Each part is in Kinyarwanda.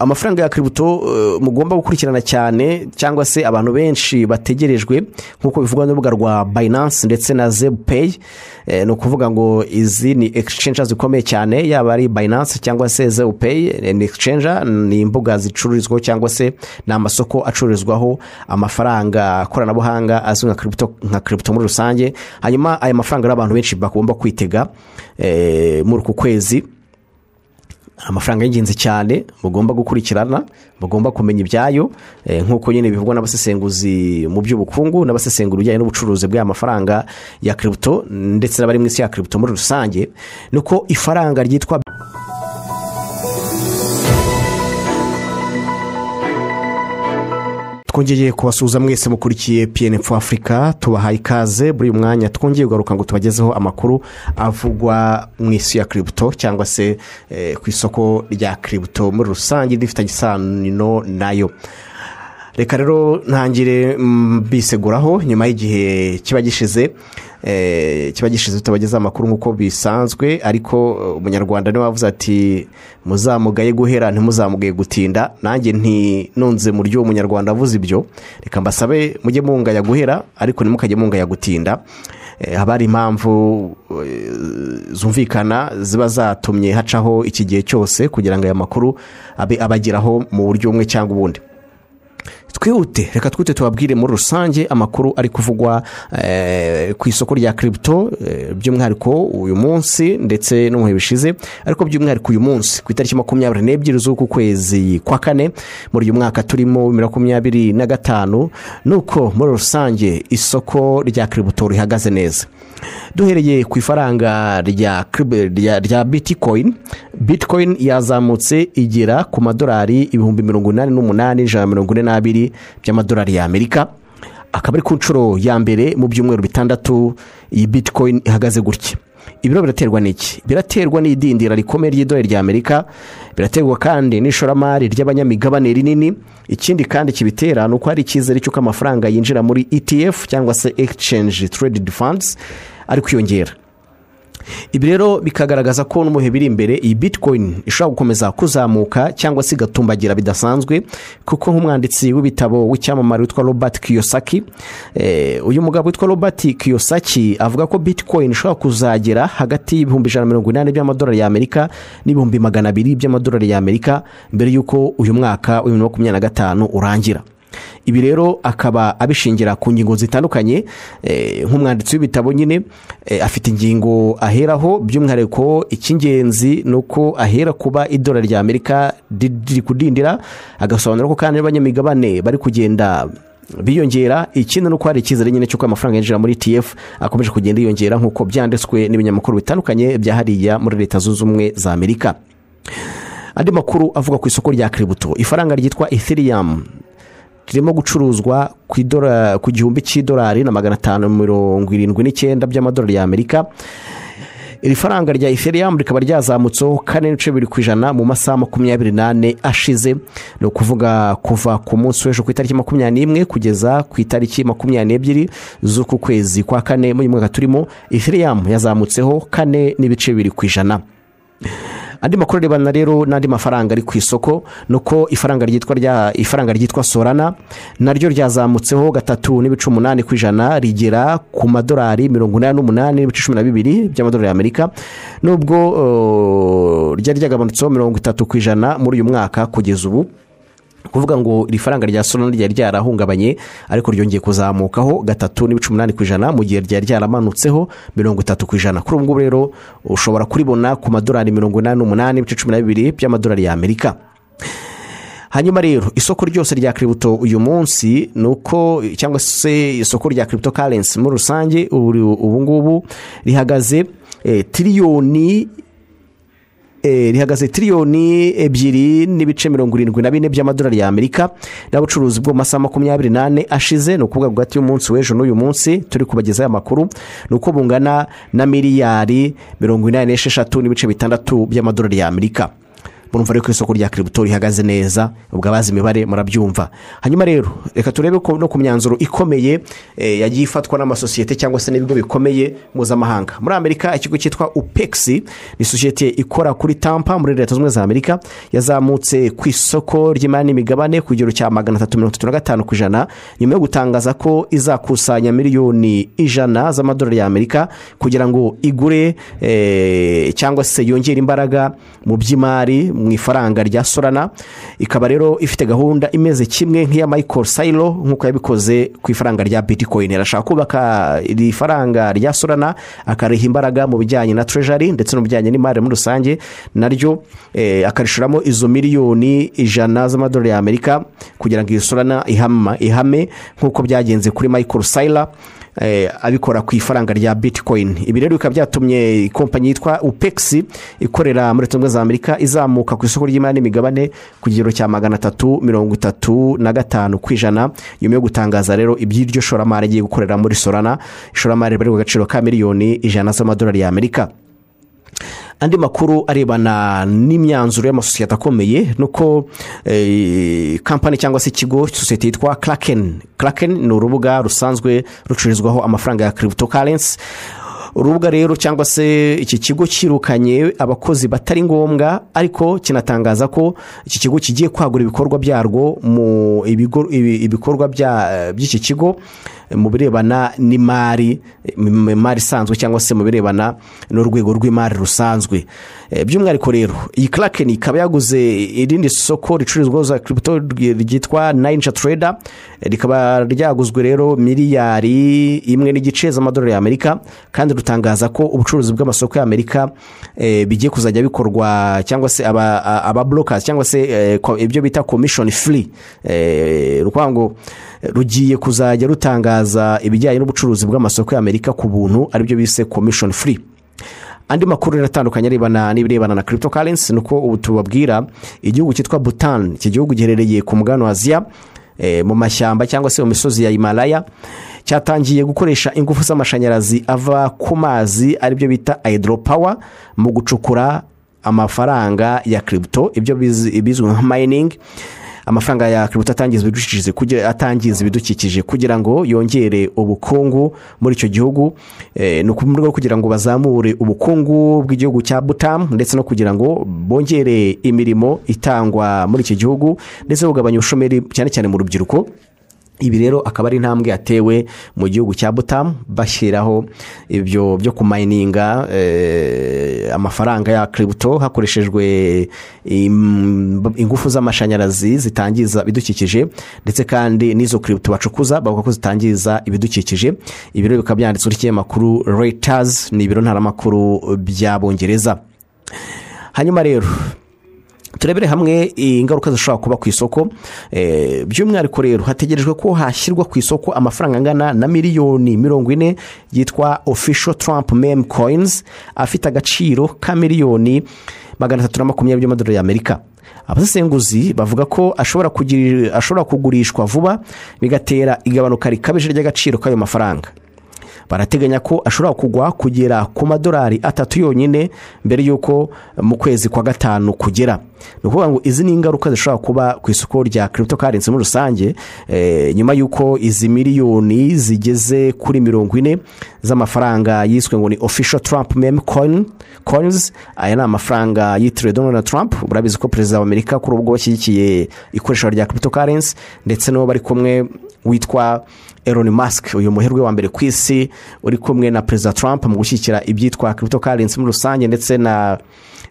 Amafaranga ya crypto mugomba gukurikirana cyane, cyangwa se abantu benshi bategerejwe nk'uko bivugwa n'urubuga rwa Binance ndetse na Zebpay. Ni ukuvuga ngo izi ni exchange zikomeye cyane, yaba ari Binance cyangwa se Zebpay. Ni exchange, ni imbuga zicururizwaho cyangwa se ni amasoko acururizwaho amafaranga koranabuhanga azwi nka crypto muri rusange. Hanyuma aya mafaranga rero abantu benshi bagomba kwitega muri uku kwezi, amafaranga y'ingenzi cyane mugomba gukurikirana, mugomba kumenya ibyayo, nk'uko nyine bivugwa n'abasesenguzi mu by'ubukungu n'abasesengura ibijyanye n'ubucuruzi bw'aya mafaranga ya crypto, ndetse n'abari mu isi ya crypto muri rusange, ni uko ifaranga ryitwa Twongeye kubasuhuza mwese mukurikiye PNF Africa, tubahaye ikaze muri uyu mwanya. Twongeye kugaruka ngo tubagezeho amakuru avugwa mu isi ya crypto, cyangwa se ku isoko rya crypto muri rusange rifitanye isano nayo. Reka rero ntangire mbiseguraho nyuma y'igihe kiba gishize tutabagezaho amakuru nk'uko bisanzwe. Ariko umunyarwanda niwe wavuze ati: "Muzamugaye guhera, ntimuzamugaye gutinda." Nanjye ntinunze mu ry'uwo munyarwanda avuze ibyo. Reka mbasabe mujye mungaya guhera, ariko ntimukajye mungaya gutinda. Haba hari impamvu zumvikana ziba zatumye hacaho iki gihe cyose kugira ngo aya makuru abe abageraho mu buryo bumwe cyangwa ubundi. Twihute, reka twihute tubabwire muri rusange amakuru ari kuvugwa ku isoko rya crypto, by'umwihariko uyu munsi ndetse no mu bihe bishize, ariko by'umwihariko uyu munsi ku itariki 22 z'uku kwezi kwa kane muri uyu mwaka turimo 2025. Ni uko muri rusange isoko rya crypto rihagaze neza. Duhereye ku ifaranga rya Bitcoin, Bitcoin yazamutse igera ku madolari 88,142 by'amadolari y'Amerika, akaba ari ku nshuro ya mbere mu byumweru 6 iyi Bitcoin ihagaze gutya. Ibiro biraterwa n'iki? Biraterwa n'idindira rikomeye ry'idolari ry'Amerika, biraterwa kandi n'ishoramari ry'abanyamigabane rinini. Ikindi kandi kibitera ni uko hari icyizere cy'uko amafaranga yinjira muri ETF, cyangwa se exchange traded funds, ari kwiyongera. Ibi rero bikagaragaza ko no mu bihe biri imbere iyi Bitcoin ishobora gukomeza kuzamuka cyangwa se igatumbagira bidasanzwe, kuko nk'umwanditsi w'ibitabo w'icyamamare witwa Robert Kiyosaki, uyu mugabo witwa Robert Kiyosaki avuga ko Bitcoin ishobora kuzagera hagati y'180,000 by'amadolari y'Amerika n'200,000 by'amadolari y'Amerika mbere y'uko uyu mwaka wa 2025 urangira. Ibi rero akaba abishingira ku ngingo zitandukanye. Nk'umwanditsi w'ibitabo nyine, afite ingingo aheraho. By'umwihariko icy'ingenzi ni uko ahera kuba idolari rya Amerika riri kudindira, agasobanura ko kandi n'abanyamigabane bari kugenda biyongera. Ikindi ni uko hari icyizere nyine cy'uko amafaranga yinjira muri ETF akomeje kugenda yiyongera, nk'uko byanditswe n'ibinyamakuru bitandukanye bya hariya muri Leta Zunze Ubumwe za Amerika. Andi makuru avuga ku isoko rya crypto, ifaranga ryitwa Ethereum ririmo gucuruzwa ku 1,579 by'amadolari y'Amerika. Iri faranga rya Ethereum rikaba ryazamutseho 4.2% mu masaha 24 ashize. Ni ukuvuga kuva ku munsi w'ejo ku itariki 21 kugeza ku itariki 22 z'uku kwezi kwa kane muri uyu mwaka turimo, Ethereum yazamutseho 4.2%. Andi makuru arebana rero n'andi mafaranga ari ku isoko ni uko ifaranga ryitwa Solana naryo ryazamutseho 3.8%, rigera ku madolari 88.12 by'amadolari y'Amerika, nubwo ryari ryagabanutseho 30% muri uyu mwaka kugeza ubu. Kuvuga ngo iri faranga rya Solana ryari ryarahungabanye, ariko ryongeye kuzamukaho 3.8% mu gihe ryari ryaramanutseho 30%. Kuri ubu ngubu rero ushobora kuribona ku madolari 88.12 by'amadolari y'Amerika. Hanyuma rero isoko ryose rya crypto uyu munsi ni uko, cyangwa se isoko rya crypto currency muri rusange, ubu ngubu rihagaze 2.74 tiriyoni by'amadolari y'Amerika. N'ubucuruzi bwo mu masaha 24 ashize, ni ukuvuga hagati y'umunsi w'ejo n'uyu munsi turi kubagezaho amakuru, ni uko bungana na miliyari 86.6 by'amadolari y'Amerika. Murumva rero ko isoko rya crypto rihagaze neza, ubwo abazi imibare murabyumva. Hanyuma rero reka turebe ko no ku myanzuro ikomeye yagiye ifatwa n'amasosiyete cyangwa se n'ibigo bikomeye mpuzamahanga. Muri Amerika, ikigo cyitwa UPEX, ni sosiyete ikora kuri Tampa muri Leta Zunze Ubumwe za Amerika, yazamutse ku isoko ry'imari n'imigabane ku kigero cya 335% nyuma yo gutangaza ko izakusanya miliyoni 100 z'amadolari y'Amerika kugira ngo igure cyangwa se yongere imbaraga mu by'imari mu ifaranga rya Solana. Ikaba rero ifite gahunda imeze kimwe nk'iya Michael Saylor, nk'uko yabikoze ku ifaranga rya Bitcoin. Arashaka kubaka iri faranga rya Solana, akariha imbaraga mu bijyanye na treasury ndetse no mu bijyanye n'imari muri rusange, naryo akarishoramo izo miliyoni 100 z'amadolari y'Amerika kugira ngo iyi Solana ihame nk'uko byagenze kuri Michael Saylor abikora ku ifaranga rya Bitcoin. Ibi rero bikaba byatumye ikompanyi yitwa UPEX ikorera muri Leta Zunze Ubumwe za Amerika izamuka ku isoko ry'imari n'imigabane ku kigero cya 335% nyuma yo gutangaza rero iby'iryo shoramari agiye gukorera muri Solana, ishoramari riri ku gaciro ka miliyoni 100 z'amadolari y'Amerika. Andi makuru arebana n'imyanzuro y'amasosiyete akomeye ni uko kampani cyangwa se ikigo, sosiyete yitwa Kraken. Kraken ni urubuga rusanzwe rucururizwaho amafaranga ya cryptocurrency. Urubuga rero cyangwa se iki kigo cyirukanye abakozi batari ngombwa, ariko kinatangaza ko iki kigo kigiye kwagura ibikorwa byarwo mu ibikorwa by'iki kigo mu birebana n'imari, imari isanzwe cyangwa se mu birebana n'urwego rw'imari rusanzwe. By'umwihariko rero iyi Kraken ikaba yaguze irindi soko ricururizwaho za crypto ryitwa NinjaTrader, rikaba ryaguzwe rero miliyari 1.5 z'amadolari y'Amerika, kandi rutangaza ko ubucuruzi bw'amasoko y'Amerika bigiye kuzajya bikorwa cyangwa se aba brokers cyangwa se ibyo bita commission free. Ni ukuvuga ngo rugiye kuzajya rutangaza ibijyanye n'ubucuruzi bw'amasoko y'Amerika ku buntu, aribyo bise commission free. Andi makuru rero atandukanye arebana n'ibirebana na cryptocurrency ni uko ubu tubabwira igihugu cyitwa Bhutan. Iki gihugu giherereye ku mugabane wa Aziya, mu mashyamba cyangwa se mu misozi ya Himalaya, cyatangiye gukoresha ingufu z'amashanyarazi ava ku mazi, aribyo bita hydropower, mu gucukura amafaranga ya crypto, ibyo bizwi nka mining, amafaranga ya crypto atangiza ibidukikije, kugira ngo yongere ubukungu muri icyo gihugu. Ni mu rwego rwo kugira ngo bazamure ubukungu bw'igihugu cya Bhutan ndetse no kugira ngo bongere imirimo itangwa muri iki gihugu ndetse no kugabanya ubushomeri cyane cyane mu rubyiruko. Ibi rero akaba ari intambwe yatewe mu gihugu cya Bhutan, bashyiraho ibyo byo kumayininga amafaranga ya crypto hakoreshejwe ingufu z'amashanyarazi zitangiza ibidukikije, ndetse kandi n'izo crypto bacukuza bavuga ko zitangiza ibidukikije. Ibi rero bikaba byanditswe n'ikinyamakuru Reuters, ni ibiro ntaramakuru by'Abongereza. Hanyuma rero turebere hamwe ingaruka zishobora kuba ku isoko. By'umwihariko rero hategerejwe ko hashyirwa ku isoko amafaranga angana na miliyoni 40 yitwa Official Trump Meme Coins, afite agaciro ka miliyoni 320 by'amadolari y'Amerika. Abasesenguzi bavuga ko ashobora kugurishwa vuba, bigatera igabanuka rikabije ry'agaciro k'ayo mafaranga. Barateganya ko ashobora kugwa kugera ku madolari 3 yonyine mbere y'uko mu kwezi kwa gatanu kugera. Ni ukuvuga ngo izi ni ingaruka zishobora kuba ku isoko rya cryptocurrency muri rusange nyuma y'uko izi miliyoni zigeze kuri 40 z'amafaranga yiswe ngo ni Official Trump Meme Coins. Aya ni amafaranga yitiriwe Donald Trump. Murabizi ko perezida wa Amerika kuri ubwo bashyigikiye ikoreshwa rya cryptocurrency, ndetse n'uwo bari kumwe witwa Elon Musk, uyu muherwe wa mbere ku isi uri kumwe na perezida Trump mu gushyigikira ibyitwa cryptocurrency muri rusange ndetse na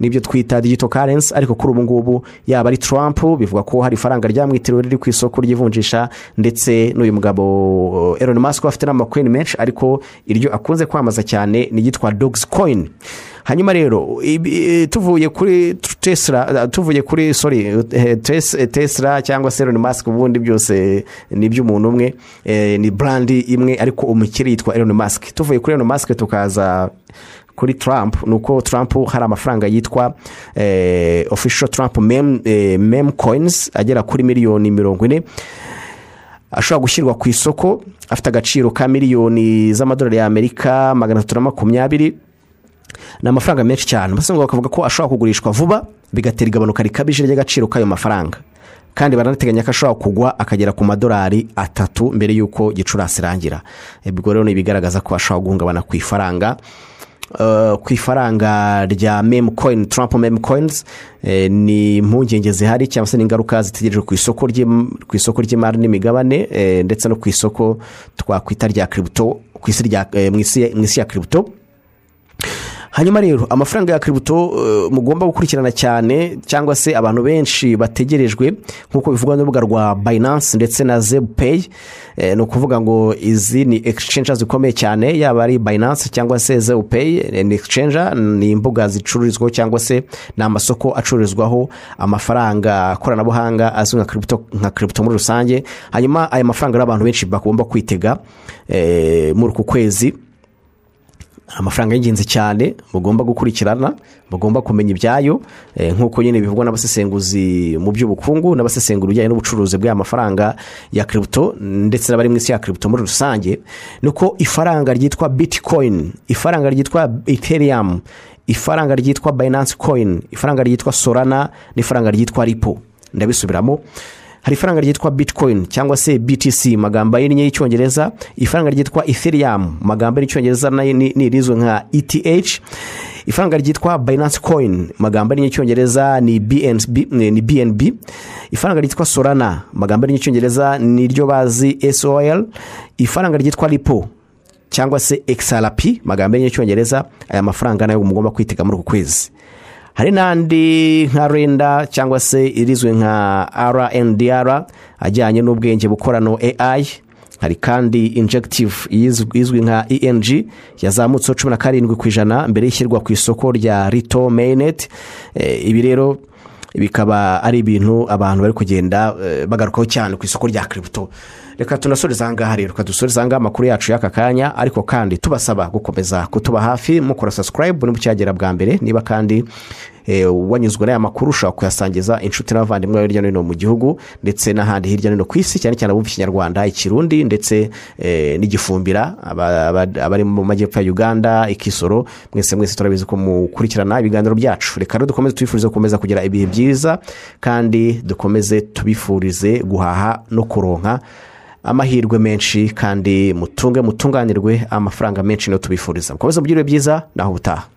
n'ibyo twita digital currency. Ariko kuri ubu ngubu yaba ari Trump, bivuga ko hari ifaranga ryamwitiriwe riri ku isoko ry'ivunjisha, ndetse n'uyu mugabo Elon Musk afite n'amacoin menshi, ariko iryo akunze kwamamaza cyane ni iryitwa Dogecoin. Hanyuma rero tuvuye kuri Tesla, tuvuye kuri, sorry, Tesla cyangwa se Elon Musk, ubundi byose ni iby'umuntu umwe, ni brand imwe, ariko umukire yitwa Elon Musk. Tuvuye kuri Elon Musk tukaza kuri Trump, ni uko Trump hari amafaranga yitwa Official Trump Meme Coins agera kuri miliyoni 40 ashobora gushyirwa ku isoko, afite agaciro ka miliyoni z'amadolari y'Amerika 320. Ni amafaranga menshi cyane. Mbese ngo bakavuga ko ashobora kugurishwa vuba, bigatera igabanuka rikabije ry'agaciro k'ayo mafaranga. Kandi baranateganya ko ashobora kugwa akagera ku madolari 3 mbere y'uko Gicurasi irangira. Ubwo rero ni ibigaragaza ko ashobora guhungabana ku ifaranga rya meme coin, Trump meme coins. Ni impungenge zihari cyangwa se n'ingaruka zitegerejwe ku isoko ry'imari n'imigabane, ndetse no ku isoko twakwita rya crypto, ku isi rya mu isi ya crypto. Hanyuma rero amafaranga ya crypto mugomba gukurikirana cyane, cyangwa se abantu benshi bategerejwe, nk'uko bivugwa n'urubuga rwa Binance ndetse na Zebpay, ni ukuvuga ngo izi ni exchange zikomeye cyane, yaba ari Binance cyangwa se Zebpay. Ni exchange, ni imbuga zicururizwaho cyangwa se ni amasoko acururizwaho amafaranga koranabuhanga azwi nka crypto muri rusange. Hanyuma aya mafaranga rero abantu benshi bagomba kwitega muri uku kwezi, amafaranga y'ingenzi cyane mugomba gukurikirana, mugomba kumenya ibyayo, nk'uko nyine bivugwa n'abasesenguzi mu by'ubukungu n'abasesengura ibijyanye n'ubucuruzi bw'aya mafaranga ya crypto, ndetse n'abari mu isi ya crypto muri rusange, ni uko ifaranga ryitwa Bitcoin, ifaranga ryitwa Ethereum, ifaranga ryitwa Binance Coin, ifaranga ryitwa Solana n'ifaranga ryitwa Ripple. Ndabisubiramo: hari ifaranga ryitwa Bitcoin cyangwa se BTC mu magambo ahinnye y'icyongereza, ifaranga ryitwa Ethereum mu magambo y'icyongereza nayo ni irizwi nka ETH, ifaranga ryitwa Binance Coin mu magambo ahinnye y'icyongereza ni BNB, ni BNB, ifaranga ryitwa Solana mu magambo ahinnye y'icyongereza ni ryo bazi SOL, ifaranga ryitwa Ripple cyangwa se XRP mu magambo ahinnye y'icyongereza. Aya mafaranga nayo mugomba kwitega muri uku kwezi. Hari n'andi nka Render cyangwa se irizwi nka RNDR ajyanye n'ubwenge bukorano, AI. Hari kandi Injective izwi nka INJ yazamutseho 17% mbere y'ishyirwa ku isoko rya Rito mainnet. Ibi rero bikaba ari ibintu abantu bari kugenda bagarukaho cyane ku isoko rya crypto. Reka tunasoreze aha ngaha rero, reka dusoreze aha ngaha amakuru yacu y'aka kanya, ariko kandi tubasaba gukomeza kutuba hafi mukora subscribe niba ukihagera bwa mbere. Niba kandi wanyuzwe n'aya makuru, ushobora kuyasangiza inshuti n'abavandimwe hirya no hino mu gihugu ndetse n'ahandi hirya no hino ku isi, cyane cyane abumva Ikinyarwanda, Ikirundi ndetse n'Igifumbira, abari mu majyepfo ya Uganda, Ikisoro, mwese mwese turabizi ko mukurikirana ibiganiro byacu. Reka rero dukomeze tubifurize gukomeza kugira ibihe byiza, kandi dukomeze tubifurize guhaha no kuronka amahirwe menshi, kandi mutunge mutunganirwe amafaranga menshi. Niyo tubifuriza. Mukomeze mugire ibihe byiza, naho ubutaha.